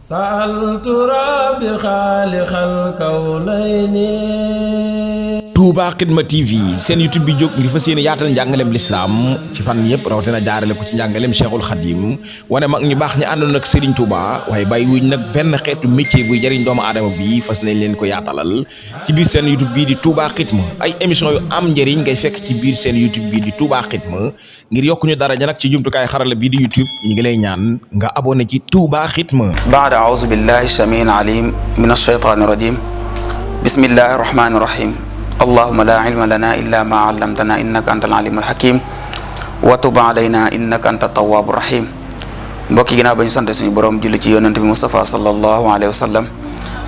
سألت ربي خالق الكونين. Touba Xidma TV seen YouTube bi jóg ngir fas yéene yaatal njàngaleem lislaam ci fan yëpp rawatina jaarale ko ci njàngaleem Cheikhul Khadim wane mag ñu baax ñi àndoon ak Serigne Touba waaye bàyyi wuñ nag benn xeetu métier buy jëriñ doomu aadama bi fas nañ leen ko yaatalal ci biir seen YouTube bii di Touba Xidma ay émission yu am njëriñ ngay fekk ci biir seen YouTube bii di Touba Xidma ngir yokku ñu daraja nag ci jumtukaay xarala bii di YouTube ñi ngi lay ñaan nga abonné ci Touba Xidma. baada auzu billahi samiin alim min ash-shaytaani rajim bismillahi rahmaani rahim allahuma la ilma lana illa ma allamtana innaka anta al-alimul hakim wa tub alayna innaka anta tawwabu rahim. mbokki ginnaaw ba ñu sant suñu borom julli ci yonent bi Mustafa sallallahu alayhi wa sallam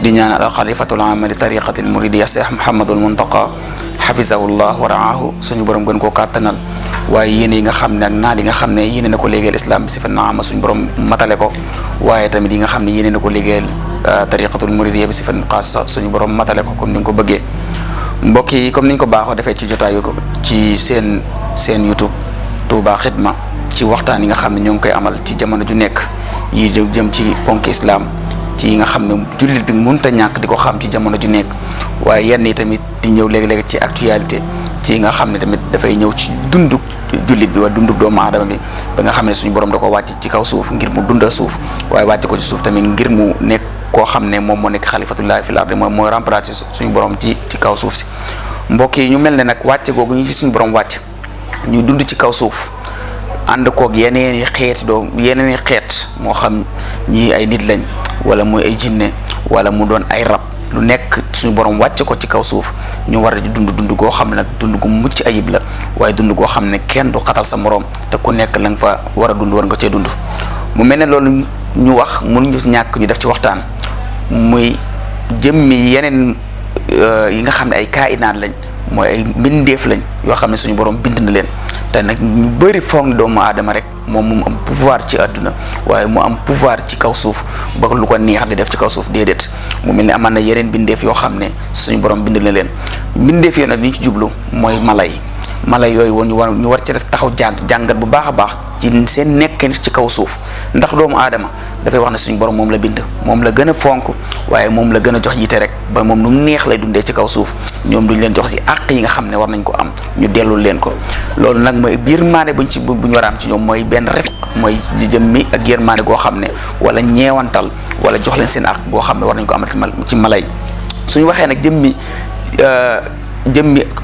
di ñaanal al-xalifatul aam li tariqatil muridiyya Cheikh Mouhamadul Muntaqa hafizahullah wa raahu suñu borom gën koo kàttanal waaye yéen yi nga xam ne ak naal yi nga xam ne yéene na ko liggéeyal islam bi si fa naama suñu borom matale ko waaye tamit yi nga xam ne yéene na ko liggéeyal tariqatul muridiyya bi si fa xaasa suñu borom matale ko comme ni nga ko bëggee. mbokk yi comme niñ ko baaxoo defee ci jotaayu ko ci seen YouTube Touba Xidma ci waxtaan yi nga xam ne ñoo ngi koy amal ci jamono ju nekk yi jëm ci ponk islam ci yi nga xam ne jullit bi mënut a ñàkk di ko xam ci jamono ju nekk waaye yenn yi tamit di ñëw léegi-léegi ci actualité ci yi nga xam ne tamit dafay ñëw ci dundu jullit bi wala dundu doomu aadama bi ba nga xam ne suñu borom da ko wàcc ci kaw suuf ngir mu dundal suuf waaye wàcc ko ci suuf tamit ngir mu nekk koo xam ne moom moo nekk xalifatullahi fil ardi mooy remplacer suñu borom ci kaw suuf si. mbokk yi ñu mel ne nag wàcce googu ñu ci suñu borom wàcc ñu dund ci kaw suuf ànd koog yeneen i xeet moo xam ñii ay nit lañ wala muy ay jinne wala mu doon ay rab lu nekk suñu borom wàcce ko ci kaw suuf ñu war a dund goo xam ne nag dund gu mucc ayib la waaye dund goo xam ne kenn du xatal sa morom te ku nekk la nga fa war a dund war nga cee dund. mu mel ne loolu ñu wax mënuñu ñàkk ñu def ci waxtaan muy jëmmi yeneen yi nga xam ne ay kainaat lañ mooy ay mbindeef lañ yoo xam ne suñu borom bind na leen te nag ñu bëri foog ne doomu aadama rek moom mu am pouvoir ci àdduna waaye mu am pouvoir ci kaw suuf ba lu ko neex di def ci kaw suuf déedéet mu mel ne amaan na yeneen mbindeef yoo xam ne suñu borom bind na leen mbindeef yoo nag li ñu ci jublu mooy mala yooyu woon ñu war ci def taxaw jàngat bu baax a baax ci seen nekk ci kaw suuf ndax doomu aadama dafay wax ne suñu borom moom la bind moom la gën a fonk waaye moom la gën a jox yite rek ba moom nu mu neex lay dundee ci kaw suuf ñoom duñ leen jox si àq yi nga xam ne war nañ ko am ñu dellul leen ko loolu nag mooy yërmande bu ñu war a am ci ñoom mooy benn ref mooy jëmmi ak yërmande goo xam ne wala ñeewantal wala jox leen seen àq goo xam ne war nañ ko amal ci mala yi suñu waxee nag jëmmi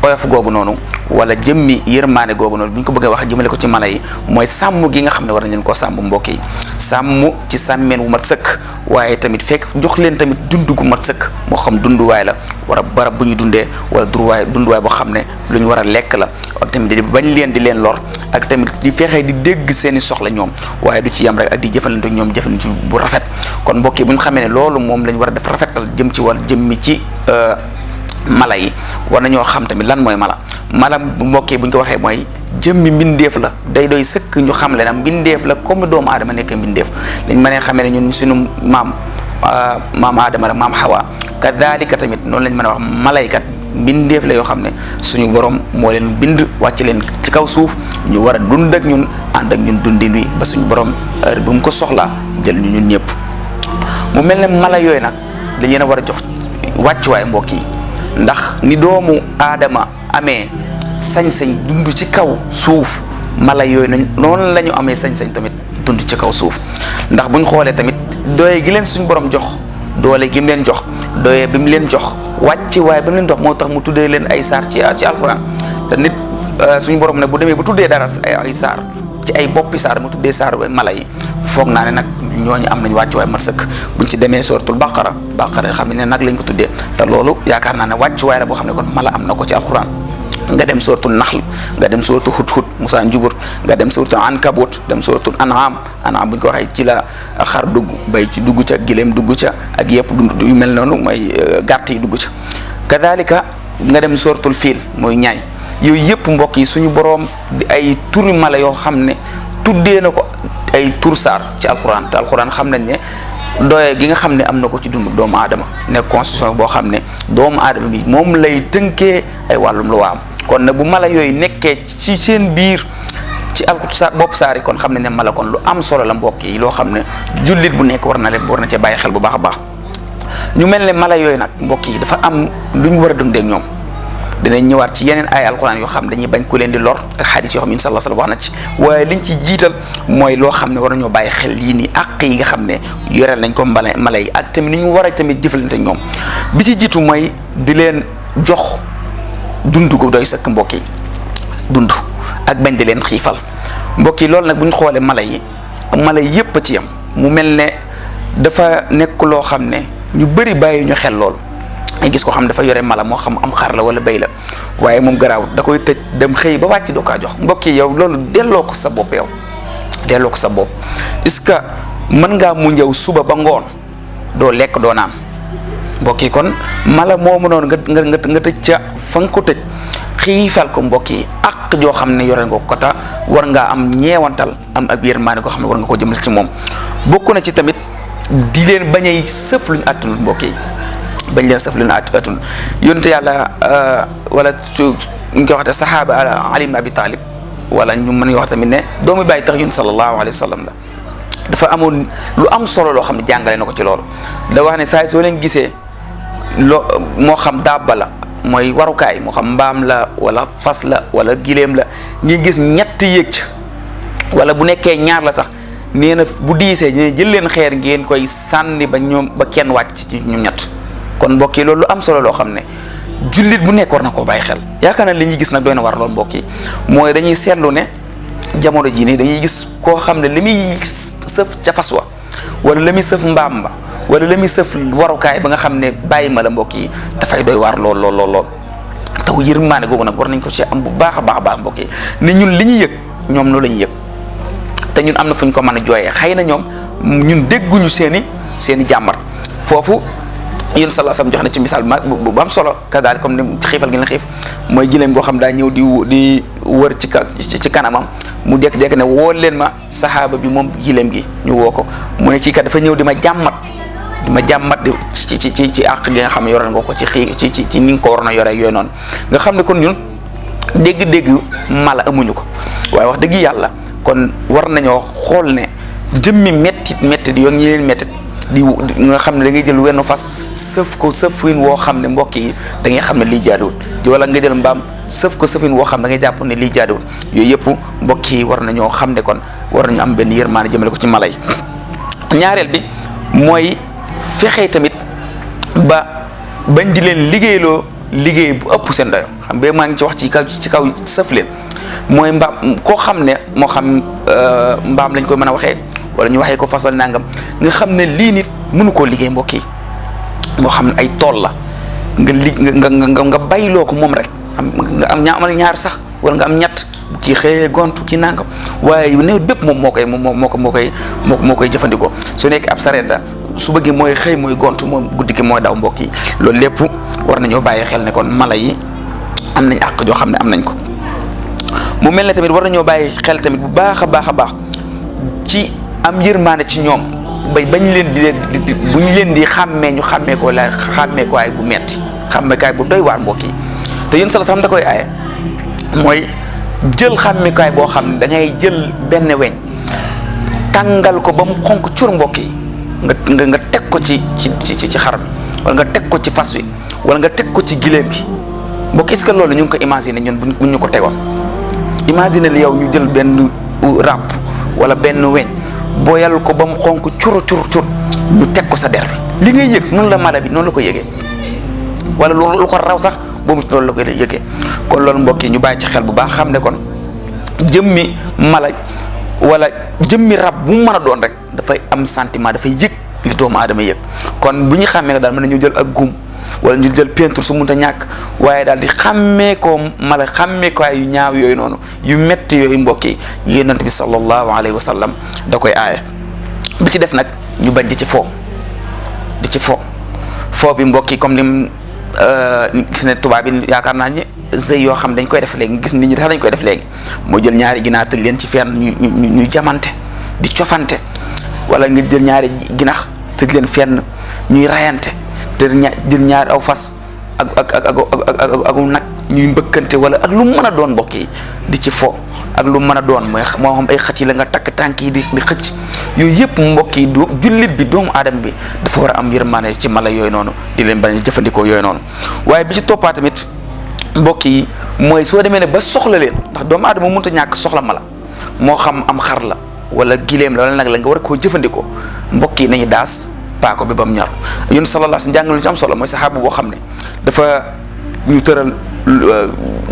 oyof googu noonu wala jëmmi yërmaane googu noonu bu ñu ko bëggee wax jëmale ko ci mala yi mooy sàmm gi nga xam ne war nañ leen koo sàmm mbokk yi sàmm ci sàmmeen wu mat sëkk waaye tamit fekk jox leen tamit dund gu mat sëkk moo xam dunduwaay la wala barab bu ñu dundee wala dunduwaay boo xam ne lu ñu war a lekk la ak tamit di bañ leen di leen lor ak tamit di fexe di dégg seeni soxla ñoom waaye du ci yam rek ak di jëfalante ñoom jëfalante bu rafet kon mbokk yi bu ñu xamee ne loolu moom lañ war a def rafetal jëm ci wàll jëmmi ci mala yi war nañoo xam tamit lan mooy mala bu mbokkee bu ñu ko waxee mooy jëmmi mbindeef la day doy sëkk ñu xam le na mbindeef la comme doomu aadama nekk mbindeef lañ mën a xamee ne ñun suñu maam aadama la maam xawa kadhalika tamit noonu lañ mën a wax malaykat mbindeef la yoo xam ne suñu borom moo leen bind wàcc leen ci kaw suuf ñu war a dund ak ñun ànd ak ñun dundin wi ba suñu borom heure bu mu ko soxlaa jël ñu ñun ñëpp mu mel ne mala yooyu nag dañ leen a war a jox wàccuwaay mbokk yi ndax ni doomu aadama amee sañ-sañ dund ci kaw suuf mala yooyu nañ noonu la ñu amee sañ-sañ tamit dund ci kaw suuf ndax buñ xoolee tamit doole gi leen suñu borom jox doole gi mu leen jox doole bi mu leen jox wàcc waaye ba mu leen jox moo tax mu tuddee leen ay saar ci alxuraan te nit suñu borom ne bu demee bu tuddee dara ay saar ci ay boppi saar mu tuddee saar mala yi foog naa ne nag ñooñu am nañ wàcc waaye mat sëkk buñ ci demee suratul baqara xam ne nag lañ ko tuddee te loolu yaakaar naa ne wàcc waaye la boo xam ne kon mala am na ko ci alxuraan nga dem suratul naxl nga dem suratul hudhud Musaa Njubur nga dem suratul ankabut dem suratul an'am bu ñu ko waxee ci la xar dugg bay ci dugg ca gileem dugg ca ak yëpp yu mel noonu mooy gàtt yi dugg ca kadhalika nga dem suratul fiil mooy ñaay yooyu yëpp mbokk yi suñu boroom di ay turi mala yoo xam ne tuddee na ko ay tur saar ci alxuraan te alxuraan xam nañ ne doye gi nga xam ne am na ko ci dund doomu aadama nekk constitution boo xam ne doomu aadama bi moom lay tënkee ay wàllum lu waam kon nag bu mala yooyu nekkee ci seen biir ci bopp saari kon xam ne ne mala kon lu am solo la mbokk yi loo xam ne jullit bu nekk war na cee bàyyi xel bu baax a baax. ñu mel ne mala yooyu nag mbokk yi dafa am lu ñu war a dundee ak ñoom dinañ ñëwaat ci yeneen ay alxuraan yoo xam dañuy bañ ku leen di lor ak xadis yoo xam ne sallallahu alayhi wasallam wax na ci waaye liñ ci jiital mooy loo xam ne war nañoo bàyyi xel yii nii àq yi nga xam ne yoreel nañ ko mala yi ak tamit ni ñu war a tamit jëfalante ak ñoom bi ci jiitu mooy di leen jox dund gu doy sëkk mbokk yi dund ak bañ di leen xiifal mbokk yi loolu nag bu ñu xoolee mala yi yépp a ci yam mu mel ne dafa nekk loo xam ne ñu bëri bàyyi ñu xel loolu ay gis ko xam dafa yore mala moo xam am xar la wala béy la waaye moom garaaw da koy tëj dem xëy ba wàcc doo kaa jox mbokk yi yow loolu delloo ko sa bopp est-ce que mën ngaa mu ñëw suba ba ngoon doo lekk doo naan mbokk yi kon mala moomu noonu nga tëj ca fa nga ko tëj xiifal ko mbokk yi ak joo xam ne yoreel nga ko ta war ngaa am ñeewantal am ak yërmaane koo xam ne war nga ko jëmal ci moom bokk na ci tamit di leen bañ a sëf luñ àttunul mbokk yi bañ leen sëf luñ àttunul yonte yàlla wala su ñu koy waxte saxaaba Ali ibn Abi Talib wala ñu mën wax tamit ne doomu bàyyi tax yun sallallahu alayhi wa sallam la dafa amoon lu am solo loo xam ne jàngale na ko ci loolu da wax ne saa soo leen gisee moo xam dabba la mooy warukaay moo xam mbaam la wala fas la wala gileem la ngi gis ñett yéeg ca wala bu nekkee ñaar la sax nee na bu diisee ñu jël leen xeer ngeen koy sànni ba kenn wàcc ci ñoom ñett kon mbokk yi loolu lu am solo loo xam ne jullit bu nekk war na koo bàyyi xel yaakaar naa li ñuy gis nag doy na war lool mbokk yi mooy dañuy seetlu ne jamono jii nii dañuy gis koo xam ne li muy sëf ca fas wa wala la muy sëf mbaam ba wala la muy sëf warukaay ba nga xam ne bàyyi ma la mbokk yi dafay doy waar lool taw yërmaane googu nag war nañ ko ci am bu baax a baax mbokk yi ne ñun li ñuy yëg ñoom loolu la ñuy yëg te ñun am na fu ñu ko mën a jooyee xëy na ñoom ñun dégguñu seeni jàmbar foofu yéen sallallahu alayhi wasallam jox na ci misaal bu am solo ka daal comme ni xiifal gi la xiif mooy gileem goo xam daa ñëw di wër ci kanamam mu jékki-jékki ne woo leen ma saxaaba bi moom gileem gi ñu woo ko mu ne kii kat dafa ñëw di ma jàmmat ci àq gi nga xam ne yore nga ko ci ni nga ko waroon a yore yooyu noonu nga xam ne kon ñun dégg-dégg mala amuñu ko waaye wax dëgg yàlla kon war nañoo xool ne jëmmi mettit yoo ñi leen mettit di nga xam ne da ngay jël wenn fas sëf ko sëfin woo xam ne mbokk yi da ngay xam ne lii jaaduwul wala nga jël mbaam sëf ko sëfin woo xam da ngay jàpp ne lii jaaduwul yooyu yëpp mbokk yi war nañoo xam ne kon war nañu am benn yërmaane jëmale ko ci mala yi ñaareel bi mooy fexe tamit bañ di leen liggéey bu ëpp seen dayo xam ba maa ngi ci wax ci kaw sëf leen mooy mbaam koo xam ne moo xam mbaam lañ koy mën a waxee wala ñu waxee ko fas wala nangam nga xam ne lii nit mënu koo liggéey mbokk yi moo xam ne ay tool la nga bayloo ko moom rek nga am amal ñaar sax wala nga am ñett kii xëyee gontu kii nangam waaye néew bépp moom moo koy jëfandikoo su nekk ab sareet la su bëggee mooy xëy mooy gontu moom guddi gi mooy daw mbokk yi loolu lépp war nañoo bàyyi xel ne kon mala yi am nañ àq joo xam ne am nañ ko mu mel ne tamit war nañoo bàyyi xel tamit bu baax a baax ci am yërmaane ci ñoom bañ leen bu ñu leen di xàmmee ñu xàmmee ko ay bu metti xàmmeekaay bu doy waar mbokk yi te yéen sala sax da koy aaye mooy jël xàmmeekaay boo xam ne da ngay jël benn weñ tàngal ko ba mu xonk cur mbokk yi nga teg ko ci xar mi wala nga teg ko ci fas wi wala nga teg ko ci gileem bi mbokk est-ce que loolu ñu ngi ko imaginer ñun bu ñu ko tegoon imaginer li yow ñu jël benn ràbb wala benn weñ booyal ko ba mu xonk cur ñu teg ko sa der bi li ngay yëg noonu la mala bi noonu la ko yëgee wala lu ko raw sax boobu loolu la koy yëgee kon loolu mbokk yi ñu bàyyi ci xel bu baax xam ne kon jëmmi mala wala jëmmi rab bu mu mën a doon rek dafay am sentiment dafay yëg li doomu aadama yëg kon bu ñu xàmmee ko daal mën nañu jël ak gum wala ñu jël peinture su mënta ñàkk waaye daal di xàmmee ko mala xàmmee ko ay yu ñaaw yooyu noonu yu metti yooyu mbokk yi yonent bi sallallahu alayhi wa sallam da koy aaye bi ci des nag ñu bañ di ci fo bi mbokk yi comme ni gis ne tubaab bi yaakaar naa ni sëy yoo xam dañ koy def léegi gis nit ñi sax dañ koy def léegi moo jël ñaari ginaar tëj leen ci fenn ñu jamante di cofante wala nga jël ñaari ginax tëj leen fenn ñuy rayante te jël ñaari aw fas ak nag ñuy mbëkkante wala ak lu mën a doon mbokk yi di ci fo ak lu mën a doon mooy moo xam ay xët yi la nga takk tànk yi di xëcc yooyu yëpp mbokk yi jullit bi doomu aadama bi dafa war a am yërmande ci mala yooyu noonu di leen bañ a jëfandikoo yooyu noonu. waaye bi ci toppaat tamit mbokk yi mooy soo demee ne ba soxla leen, ndax doomu aadama mënut a ñàkk soxla mala moo xam am xar la wala gileem la wala nag la nga war koo jëfandikoo mbokk yi nañu daas paako bi ba mu ñor. Yonent sallallahu alayhi wasallam jàngal lu ci am solo mooy saxaaba boo xam ne dafa ñu tëral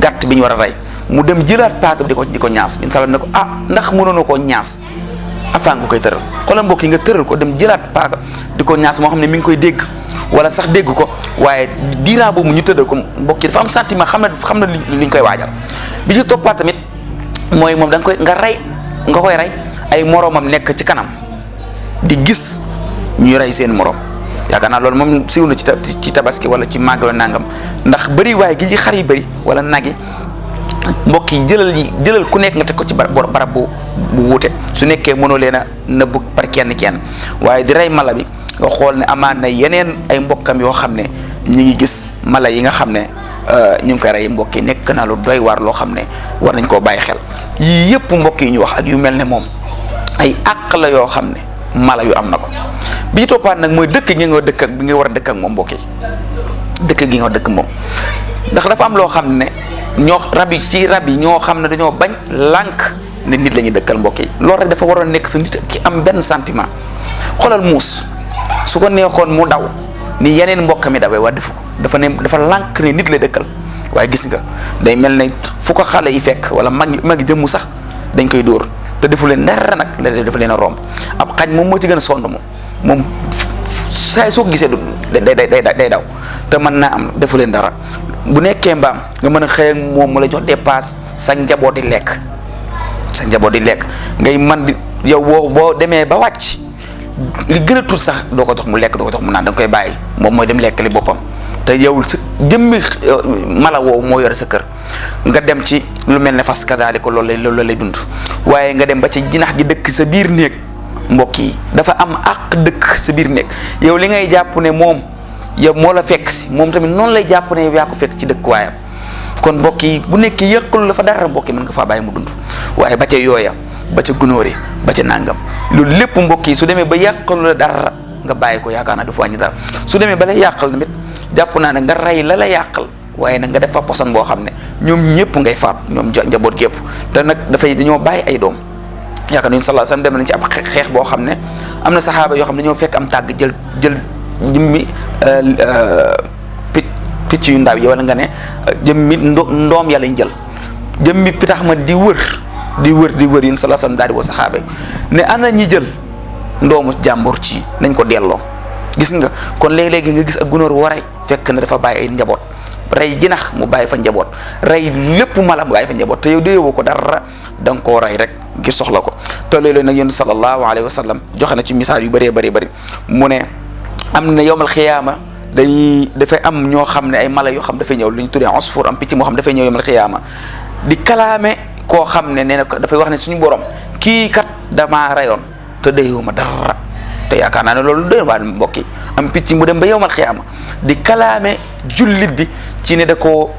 gàtt bi ñu war a rey mu dem jëlaat paaka bi di ko ñaas. Yonent sallallahu ne ko ndax mënoon koo ñaas afaan nga koy tëral. xoolal mbokk yi nga tëral ko dem jëlaat paaka di ko ñaas moo xam ne mi ngi koy dégg wala sax dégg ko waaye diiraa boobu ñu tëddal ko mbokk yi dafa am sentiment xam na li ñu koy waajal. bi ci toppaat tamit mooy moom da nga koy rey ay moroomam nekk ci kanam di gis ñuy rey seen moroom. yaakaar naa loolu moom siiw na ci tabaski wala ci màggal nangam ndax bëri waaye gi ci xar yi bëri wala nag yi mbokk yi jëlal ku nekk nga teg ko ci barab bu wuute su nekkee mënoo leen a nëbbu par kenn waaye di rey mala bi nga xool ne amaan na yeneen ay mbokkam yoo xam ne ñi ngi gis mala yi nga xam ne ñu ngi koy rey. mbokk yi nekk na lu doy waar loo xam ne war nañ koo bàyyi xel. yii yëpp mbokk yi ñu wax ak yu mel ne moom ay àq la yoo xam ne mala yu am na ko. bi ci toppaat nag mooy dëkk gi nga dëkk ak bi nga war a dëkk ak moom mbokk yi dëkk gi nga dëkk moom ndax dafa am loo xam ne rab yi ñoo xam ne dañoo bañ lànk ne nit la ñuy dëkkal mbokk yi. loolu rek dafa waroon nekk sa nit ki am benn sentiment. xoolal muus su ko neexoon mu daw ni yeneen mbokk mi dawee waa defu ko dafa lànk ne nit la dëkkal waaye gis nga day mel ne fu ko xale yi fekk wala mag jëmmu sax dañ koy dóor te defu leen dara nag la dafa leen a romb. ab xaj moom moo ci gën a sonn moom saa soo ko gisee day daw te mën naa am defu leen dara. bu nekkee mbaam nga mën a xëy ak moom mu la jox dépasse sa njaboot di lekk ngay man di yow boo demee ba wàcc li gën a tuut sax doo ko jox mu lekk doo ko jox mu naan da nga koy bàyyi moom mooy dem lekk li boppam. te yow sa jëmmi mala woowu moo yore sa kër nga dem ci lu mel ne fas kadaali ko loolu lay dund waaye nga dem ba ci jinax gi dëkk sa biir néeg mbokk yi dafa am àq dëkk sa biir néeg yow li ngay jàpp ne moom yow moo la fekk si moom tamit noonu lay jàpp ne yow yaa ko fekk ci dëkk waayam. kon mbokk yi bu nekkee yàqul la fa dara mbokk yi mën nga faa bàyyi mu dund waaye ba ca yooya ba ca gunóor yi ba ca nàngam loolu lépp mbokk yi su demee ba yàqal la dara nga bàyyi ko yaakaar naa du fa wàññi dara. su demee ba la yàqal tamit jàpp naa ne nga rey la yàqal waaye nag nga def fa poson boo xam ne ñoom ñëpp ngay faat ñoom njaboot gépp te nag dañoo bàyyi ay doom. yaakaar nañu sallallahu alayhi wasallam dem nañ ci ab xeex boo xam ne am na saxaaba yoo xam ne ñoo fekk am tàgg jël jëmmi picc yu ndaw yi wala nga ne jëmmi ndoom ya lañ jël jëmmi pitax ma di wër yéen sallallahu alayhi wasallam daal di woo saxaaba ne ana ñi jël ndoomu jàmbur ci nañ ko delloo. gis nga kon léeg-léegi nga gis ak gunóor waray fekk na dafa bàyyi ay njaboot rey jinax mu bàyyi fa njaboot rey lépp mala mu bàyyi fa njaboot te yow déyewoo ko dara da nga koo rey rek ngir soxla ko. te loolu nag yéen sallallahu alayhi wa sallam joxe na ci misaal yu bëree bëri mu ne am na yowmal xiyaama dafay am ñoo xam ne ay mala yoo xam dafay ñëw lu ñu tuddee usfur am picc moo xam dafay ñëw yowmal xiyaama di kalaame koo xam ne nee na dafay wax ne suñu borom kii kat damaa reyoon te déyewuma dara. te yaakaar naa ne loolu doy waar mbokk yi am picc mu dem ba yowmal xiyaama di kalaame jullit bi ci ne da koo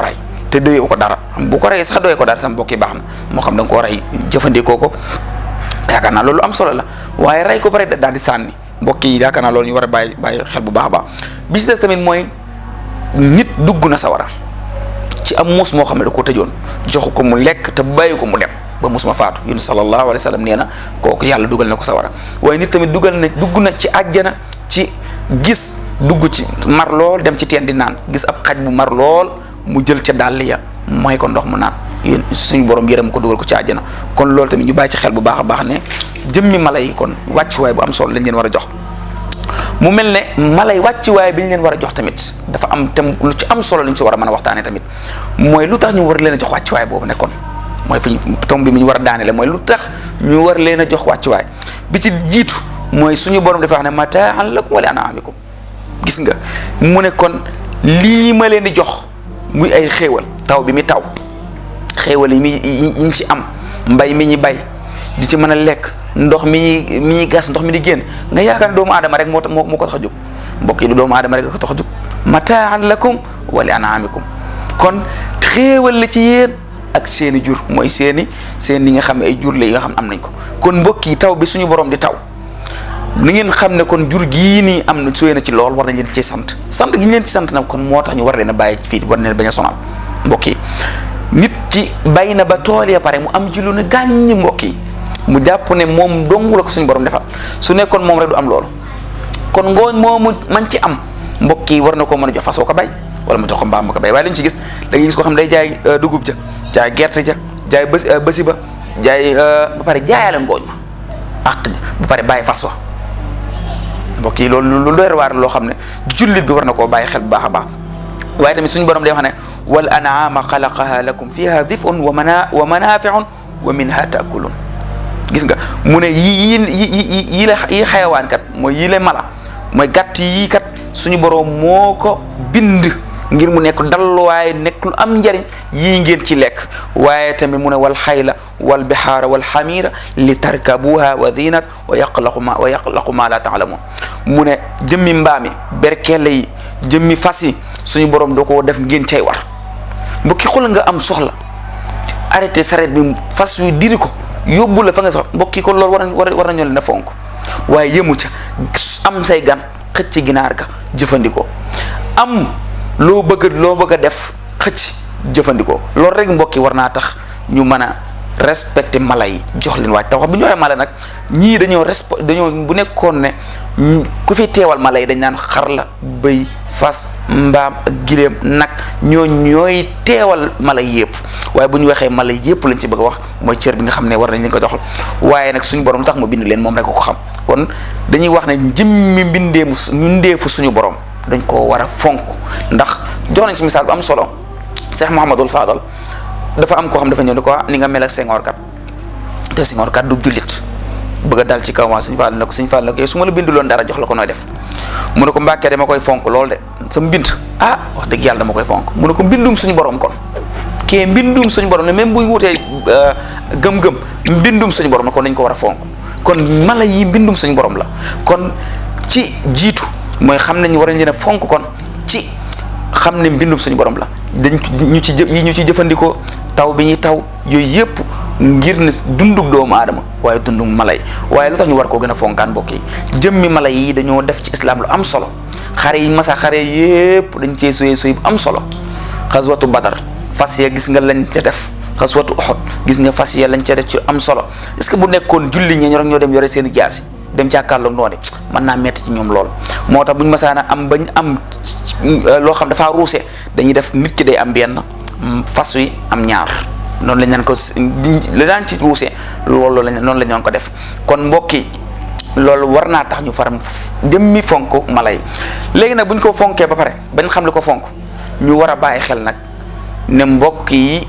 rey te doyoo ko dara bu ko reyee sax doyoo ko dara sama mbokk yi baax na moo xam da nga koo rey jëfandikoo ko yaakaar naa loolu am solo la waaye rey ko bare daal di sànni mbokk yi yaakaar naa loolu ñu war a bàyyi xel bu baax a baax. bi ci des tamit mooy nit dugg na sawara ci am muus moo xam ne da ko tëjoon joxu ko mu lekk te bàyyi ko mu dem ba muus ma faatu. Yunus sallallahu alayhi wa sallam nee na kooku yàlla dugal na ko sawara waaye nit tamit dugg na ci àjjana ci gis dugg ci mar lool dem ci teen di naan gis ab xaj bu mar lool mu jël ca dàll ya mooy ko ndox mu naan yéen suñu borom yërëm ko dugal ko ci àjjana. kon loolu tamit ñu bàyyi ci xel bu baax a baax ne jëmmi mala yi kon wàccuwaay bu am solo lañ leen war a jox. mu mel ne mala yi wàccuwaay bi ñu leen war a jox tamit dafa am tam lu ci am solo lañ ci war a mën a waxtaanee tamit mooy lu tax ñu war leen a jox wàccuwaay boobu nekkoon. mooy fi tomb bi mu ñu war a daanele mooy lu tax ñu war leen a jox wàccuwaay bi ci jiitu mooy suñu borom dafa wax ne mataan lakum wa li an'amikum. gis nga mu ne kon lii ma leen di jox muy ay xéewal taw bi mi taw xéewal yi ñu ci am mbay mi ñi bay di ci mën a lekk ndox mi ñuy gas ndox mi di génn nga yaakaar ne doomu aadama rek moo ko tax a jóg mbokk yi du doomu aadama rek ko tax a jóg mataan lakum wa li an'amikum kon xéewal la ci yéen ak seeni jur mooy seen li nga xam ne ay jur la yi nga xam ne am nañ ko. kon mbokk yi taw bi suñu borom di taw ni ngeen xam ne kon jur gii nii am na sooy na ci lool war nañ leen ci sant gi ñu leen ci sant nag kon moo tax ñu war leen a bàyyi fii war leen bañ a sonal mbokk yi. nit ki bay na ba tool ya pare mu am ji lu ne gàññ mbokk yi mu jàpp ne moom dong la ko suñu borom defal su nekkoon moom rek du am loolu kon ngooñ moomu man ci am mbokk yi war na koo mën a jox fasoo ko bay wala mu jox ko mbaam ko bay waaye lañ ci gis da ngay gis ko xam day jaay dugub ja jaay gerte ja jaay bësi ba jaay ba pare jaayaale ngooñ ma àq ja ba pare bàyyi fas wa mbokk yi loolu lu doy waar loo xam ne jullit bi war na koo bàyyi xel bu baax a baax waaye tamit suñu borom day wax ne wal an'aama xalaqaha lakum fiha dif'un wa manafi'un wa minha ta'kulun gis nga mu ne yi xayawaan kat mooy yi la mala mooy gàtt yii kat suñu borom moo ko bind ngir mu nekk dalluwaay nekk lu am njariñ yii ngeen ci lekk waaye tamit mu ne wal xayla wal bihaara wal xamiira li tarkabuha wa zinat wa yaxlaqu ma la taalamun mu ne jëmmi mbaami berkelle yi jëmmi fas yi suñu borom doo ko def ngeen cay war mbokki xool nga am soxla arrêté saret bi fas yu diri ko yóbbu la fa nga soxla mbokki ko loolu war nañoo leen a fonk waaye yëmu ca am say gan xëcc ginaar ga jëfandikoo am loo bëgg a def xëcc jëfandikoo loolu rek mbokki war naa tax ñu mën a respecté mala yi jox leen waaj te wax bu ñu waxee mala nag ñii dañoo bu nekkoon ne ku fi teewal mala yi dañ naan xar la bëy fas mbaam ak giléem nag ñooy teewal mala yi yëpp waaye bu ñu waxee mala yi yëpp lañ ci bëgg a wax mooy cër bi nga xam ne war nañ leen ko joxal waaye nag suñu borom tax mu bind leen moom rek ko xam kon dañuy wax ne jëmmi mbindeefu suñu borom dañ koo war a fonk ndax jox nañ ci misaal bu am solo Cheikh Mouhamadul Fadal dafa am koo xam dafa ñëw ne ko ni nga mel ak Senghor kat te Senghor kat du jullit bëgg a dal ci kaw Sëñ Fall ne ko Sëñ Fall ne ko su ma la binduloon dara jox la ko nooy def mu ne ko Mbàkke dama koy fonk lool de sa mbind wax dëgg yàlla dama koy fonk mu ne ko mbindum suñu borom kon kee mbindum suñu borom ne même bu ñu wutee gëm-gëm mbindum suñu borom la kon dañ ko war a fonk kon mala yi mbindum suñu borom la kon ci jiitu mooy xam nañ war nañ leen a fonk kon ci xam ne mbindum suñu borom la ñu ci jëfandikoo taw bi ñuy taw yooyu yëpp ngir ne dundug doomu aadama waaye dundug mala yi waaye lu tax ñu war koo gën a fonkaan mbokk yi jëmmi mala yi dañoo def ci islam lu am solo xare yi masa xare yëpp dañ cee soy bu am solo xaswatu badar fas ya gis nga lañ ca def xaswatu Uhud gis nga fas ya lañ ca def ci am solo est-ce que bu nekkoon julli ñi rek ñoo dem yore seen i jaasi dem jàkkaarloog noonu mën naa metti ci ñoom lool moo tax bu ñu masaana am bañ am loo xam dafa ruuse dañuy def nit ki day am benn fas wi am ñaar noonu lañ leen ko la daan ci ruuse loolu noonu lañ leen ko def kon mbokk yi loolu war naa tax ñu faram jëmmi fonk mala yi léegi nag bu ñu ko fonkee ba pare bañ xam li ko fonk ñu war a bàyyi xel nag ne mbokk yi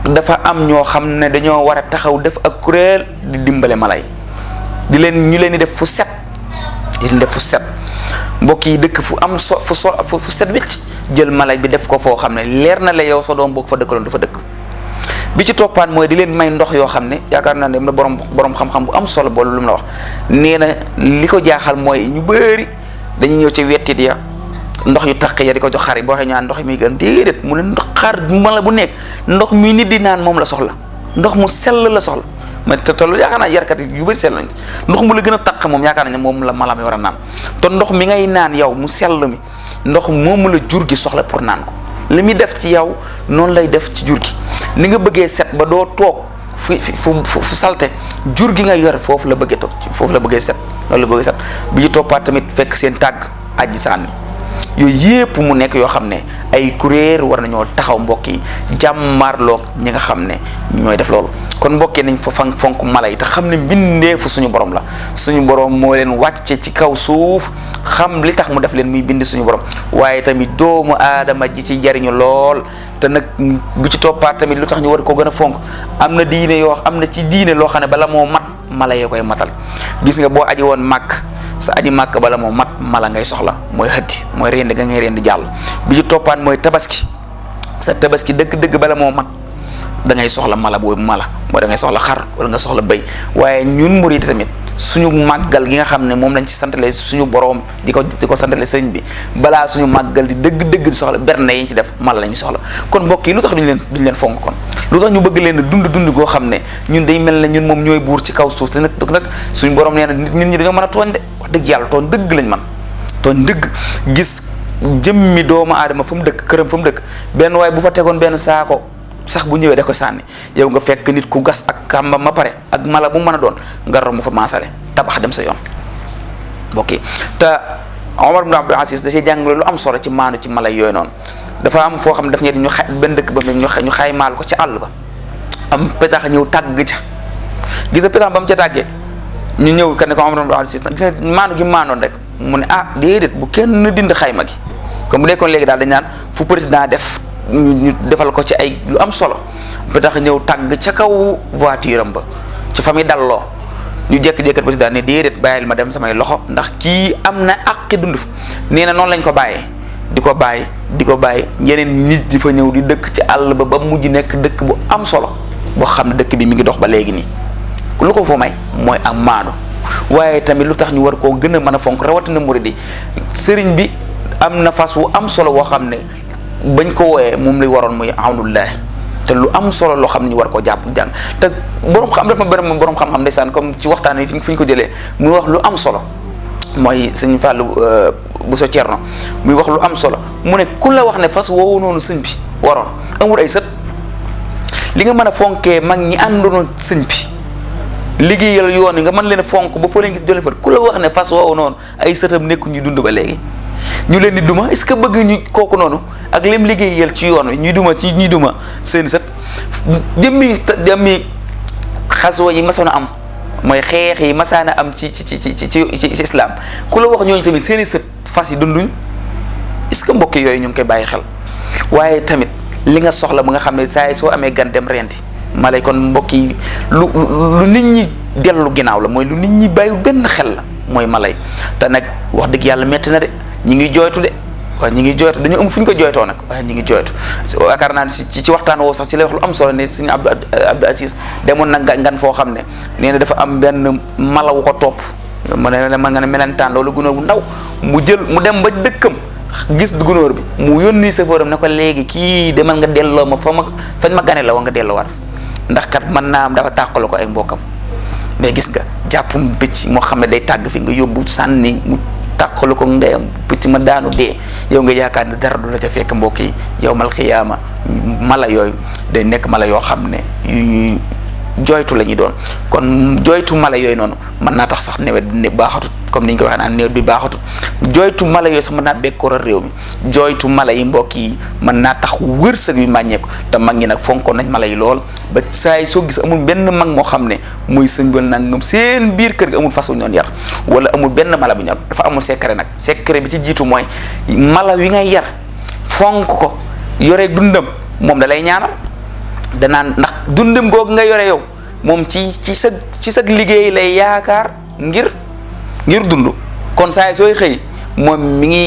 dafa am ñoo xam ne dañoo war a taxaw def ak kuréel di dimbale mala yi ñu leen di def fu set mbokk yi dëkk fu set wecc jël mala bi def ko foo xam ne leer na la yow sa doom boo fa dëkkaloon dafa dëkk bi ci toppaan mooy di leen may ndox yoo xam ne yaakaar naa ne borom xam-xam bu am solo boolu lu mu la wax nee na li ko jaaxal mooy ñu bëri dañuy ñëw ci wettit ya ndox yu taq ya di ko jox xar yi boo waxee ñaan ndox mi gën déedéet mu ne ndox xar mala bu nekk ndox mi nit di naan moom la soxla ndox mu sell la soxla mais te loolu yaakaar naa yarkat yi yu bëri sell nañ ndox mu la gën a taq moom yaakaar nañ moom la mala mi war a naan te ndox mi ngay naan yow mu sell mi ndox moomu la jur gi soxla pour naan ko li muy def ci yow noonu lay def ci jur gi ni nga bëggee set ba doo toog fu salte jur gi nga yor foofu la bëggee toog foofu la bëggee set loolu la bëggee set bi ñu toppaat tamit fekk seen tàgg aji sànni yooyu yëpp mu nekk yoo xam ne ay kuréel war nañoo taxaw mbokk yi jàmmarloog ñi nga xam ne ñooy def loolu kon mbokk yi nañ fa fonk mala yi te xam ne mbindeefu suñu borom la suñu borom moo leen wàcce ci kaw suuf xam li tax mu def leen muy bind suñu borom waaye tamit doomu aadama ji ci jariñu lool te nag bu ci toppaat tamit lu tax ñu war ko gën a fonk am na ci diine loo xam ne bala moo mat mala yee koy matal gis nga boo aji woon màkk sa aji màkk bala moo mat mala ngay soxla mooy xëddi mooy rendi ga ngay rendi jàll bi ci toppaan mooy tabaski sa tabaski dëgg-dëgg bala moo mat da ngay soxla mala boobu mooy da ngay soxla xar wala nga soxla bëy waaye ñun murid tamit suñu màggal gi nga xam ne moom lañ ci santale suñu boroom di ko santale sëñ bi balaa suñu màggal di dëgg-dëgg di soxla berne yi ñu ci def mala lañu soxla kon mbokk yi lu tax duñ leen fonk kon lu tax ñu bëgg leen dund goo xam ne ñun day mel ne ñun moom ñooy buur ci kaw suuf te nag suñu borom nee na nit ñi dañoo mën a tooñ de wax dëgg yàlla tooñ dëgg lañ man tooñ dëgg. gis jëmmi doomu aadama fu mu dëkk këram fu mu dëkk benn waaye bu fa tegoon benn saako sax bu ñëwee da ko sànni yow nga fekk nit ku gas ak kàmba ma pare ak mala bu mën a doon nga romb fa maasale tabax dem sa yoon mbokk te Omar ibn Abdul Aziz da cee jàngale lu am solo ci maanu ci mala yooyu noonu dafa am foo xam ne daf ñe ñu benn dëkk ba ñu xaymaal ko ci àll ba am petax ñëw tàgg ca gis nga petax ba mu ca tàggee ñu ñëw ka ne ko Omar ibn Abdul Aziz gis nga maanu gi maanoon rek mu ne déedéet bu kenn dind xayma gi comme bu nekkoon léegi daal dañ naan fu président def ñu defal ko ci ay lu am solo petax ñëw tàgg ca kaw voiture am ba ci fa muy dalloo ñu jékki-jékki président ne déedéet bàyyil ma dem samay loxo ndax kii am na àqi dund fa nee na noonu lañ ko bàyyee di ko bàyyi ñeneen nit di fa ñëw di dëkk ci àll ba mujj nekk dëkk bu am solo boo xam ne dëkk bi mi ngi dox ba léegi nii lu ko fa may mooy am maanu waaye tamit lu tax ñu war koo gën a mën a fonk rawatina murid yi sëriñ bi am na fas wu am solo woo xam ne bañ ko wooyee moom lay waroon muy awnullahi te lu am solo loo xam ne ñu war koo jàpp jàng te borom xam dafa bëri borom xam-xam ndeysaan comme ci waxtaan wi fi ñu ko jëlee muy wax lu am solo mooy sëñ Fallou Bousso Thierno muy wax lu am solo mu ne ku la wax ne fas woowu noonu sëñ bi waroon amul ay sët li nga mën a fonkee mag ñi àndoon sëñ bi liggéeyal yoon yi nga mën leen a fonk ba foo leen gis jole fa ku la wax ne fas woowu noonu ay sëtam nekku ñu dund ba léegi ñu leen di duma est-ce que bëgg ñu kooku noonu ak lim liggéeyal ci yoon wi ñuy duma seen sët jëmmi xaswa yi masoon a am mooy xeex yi masaana am ci islam ku la wax ñooñu tamit seen i sët fas yi dunduñ est-ce que mbokk yooyu ñu ngi koy bàyyi xel waaye tamit li nga soxla ba nga xam ne saa yi soo amee gan dem rendi malay kon mbokk yi lu nit ñi dellu ginnaaw la mooy lu nit ñi bàyyi benn xel la mooy malay te nag wax dëgg yàlla metti na de ñi ngi jooytu de waaye ñi ngi jooytu dañu fu ñu ko jooytoo nag waaye ñi ngi jooytu yaakaar naa ci waxtaan woo sax ci lay wax lu am solo ne suñu Abdou Aziz demoon na ngan foo xam ne nee na dafa am benn mala wu ko topp ma nga ne melentaan loolu gunóor bu ndaw mu dem ba dëkkam gis gunóor bi mu yónni safooram ne ko léegi kii demal nga delloo ma fañ ma gane la wa nga delloo war ndax kat mën naa am dafa tàqale ko ay mbokkam mais gis nga jàppum bëcc moo xam ne day tàgg fi nga yóbbu sànni mu tàqalu ko ndeyam pëcc ma daanu dee yow nga yaakaar ne dara du la ca fekk mbokk yi yawmal xiyaama mala yooyu day nekk mala yoo xam ne yu ñuy jooytu la ñuy doon kon jooytu mala yooyu noonu mën naa tax sax nawet bi baaxatut comme ni ñu ko waxee naan nawet bi baaxatut jooytu mala yooyu sax mën naa bekkooral réew mi jooytu mala yi mbokk yi mën naa tax wërsëg bi màññeeku te mag ñi nag fonkoon nañ mala yi lool ba saa yi soo gis amul benn mag moo xam ne muy sëñbal nag ñoom seen biir kër gi amul fas wu ñoon yar wala amul benn mala bu ñu am dafa amul secret nag secret bi ci jiitu mooy mala wi ngay yar fonk ko yore dundam moom da lay ñaanal danaan ndax dundam googu nga yore yow moom ci sa liggéey lay yaakaar ngir dund kon saa yi sooy xëy moom mi ngi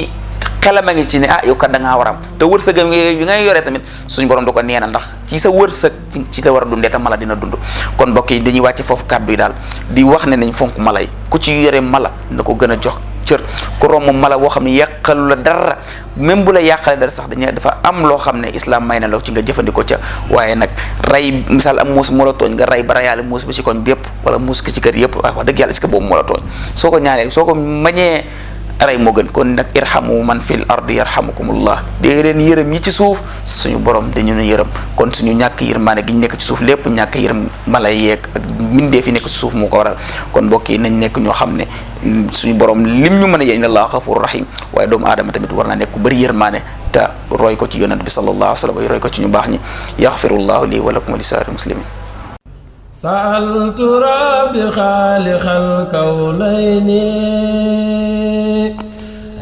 xelama ngi ci ne yow kat da ngaa war am te wërsëgam yi ngay yore tamit suñu borom da ko neenal ndax ci sa wërsëg ci la war a dundee te mala dina dund kon mbokk yi dañuy wàcce foofu kàddu yi daal di wax ne nañ fonk mala yi ku ci yore mala na ko gën a jox cër ku romb mala boo xam ne yàqalu la dara même bu la yàqale dara sax dafa am loo xam ne islam may na la ci nga jëfandikoo ca waaye nag rey misaal am muus moo la tooñ nga rey ba reyaale muus bi ci koñ bi yëpp wala muus ki ci kër yëpp waaye wax dëgg yàlla est-ce que boobu moo la tooñ soo ko ñaanee soo ko mañee rey moo gën kon nag irhamu man fil ardi yarhamukumullah dee leen yërëm yi ci suuf suñu borom dañu nu yërëm kon suñu ñàkk yërmaane gi ñu nekk ci suuf lépp ñàkk yërëm mala yeeg ak mbindee fi nekk ci suuf moo ko waral kon mbokk yi nañ nekk ñoo xam ne suñu borom lim ñu mën a yéen allah ghafurur rahim waaye doomu aadama tamit war naa nekk ku bëri yërmaane te roy ko ci yonent bi sallallahu alayhi wa sallam roy ko ci ñu baax ñi yaxfirullahu lii wa lakum wa li saa'iril muslimin sa'altu rabbi xaaliqal kawnayni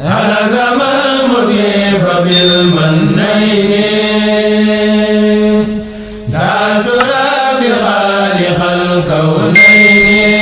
هلك من مكيف بالمنين سألت ربي خالق الكونين